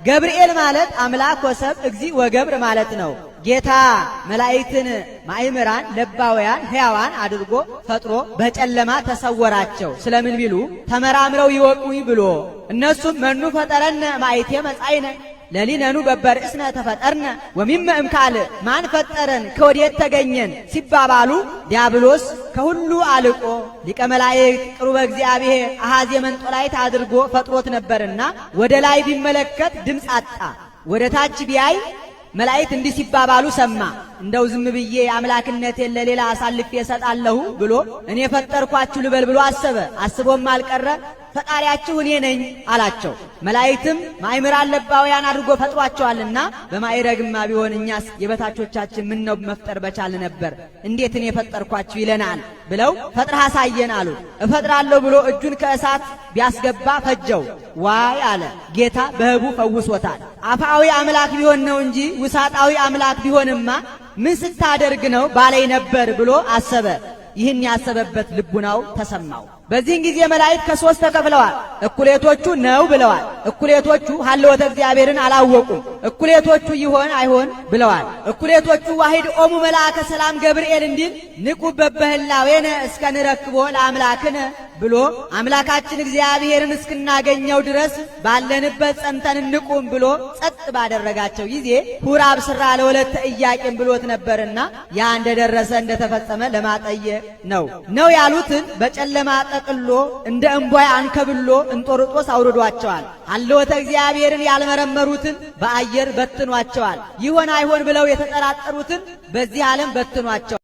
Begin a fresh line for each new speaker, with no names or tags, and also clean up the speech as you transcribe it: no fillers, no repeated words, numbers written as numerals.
ገብርኤል ማለት አምላክ ወሰብእ እግዚእ ወገብር ማለት ነው። ጌታ መላእክትን ማእምራን ለባውያን ሕያዋን አድርጎ ፈጥሮ በጨለማ ተሰወራቸው። ስለምን ቢሉ ተመራምረው ይወቁኝ ብሎ እነሱም መኑ ፈጠረነ እምአይቴ መጻእነ ለሊነኑ በበርእስነ ተፈጠርነ ወሚመ እምካልእ ማን ፈጠረን ከወዴት ተገኘን ሲባባሉ ዲያብሎስ ከሁሉ አልቆ ሊቀ መላእክት ቅሩበ እግዚአብሔር አሐዜ መንጦላዕት አድርጎ ፈጥሮት ነበርና ወደ ላይ ቢመለከት ድምፅ አጣ። ወደ ታች ቢያይ መላእክት እንዲህ ሲባባሉ ሰማ። እንደው ዝም ብዬ አምላክነቴን ለሌላ አሳልፌ እሰጣለሁ ብሎ እኔ ፈጠርኳችሁ ልበል ብሎ አሰበ። አስቦም አልቀረ ፈጣሪያችሁ እኔ ነኝ አላቸው። መላእክትም ማእምራን ለባውያን አድርጎ ፈጥሯቸዋልና በማዕረግማ ቢሆን እኛስ የበታቾቻችን ምን ነው መፍጠር በቻል ነበር፣ እንዴት እኔ ፈጠርኳችሁ ይለናል ብለው ፈጥረህ አሳየን አሉት። እፈጥራለሁ ብሎ እጁን ከእሳት ቢያስገባ ፈጀው። ዋይ አለ። ጌታ በህቡ ፈውሶታል። አፍአዊ አምላክ ቢሆን ነው እንጂ ውሳጣዊ አምላክ ቢሆንማ ምን ስታደርግ ነው ባለይ ነበር ብሎ አሰበ። ይህን ያሰበበት ልቡናው ተሰማው። በዚህን ጊዜ መላእክት ከሶስት ተከፍለዋል። እኩሌቶቹ ነው ብለዋል። እኩሌቶቹ ሀልወተ እግዚአብሔርን አላወቁም። እኩሌቶቹ ይሆን አይሆን ብለዋል። እኩሌቶቹ ዋሂድ ኦሙ መልአከ ሰላም ገብርኤል እንዲል ንቁም በበህላዌነ እስከ ንረክቦ ለአምላክነ ብሎ አምላካችን እግዚአብሔርን እስክናገኘው ድረስ ባለንበት ጸንተን እንቁም ብሎ ጸጥ ባደረጋቸው ጊዜ ሁር አብስራ ለወለተ ኢያቄም ብሎት ነበርና ያ እንደደረሰ እንደተፈጸመ ለማጠየቅ ነው ያሉትን በጨለማ ጠቅሎ እንደ እምቧይ አንከብሎ እንጦርጦስ አውርዷቸዋል። ሀልወተ እግዚአብሔርን ያልመረመሩትን በአየር በትኗቸዋል። ይሆን አይሆን ብለው የተጠራጠሩትን በዚህ ዓለም በትኗቸዋል።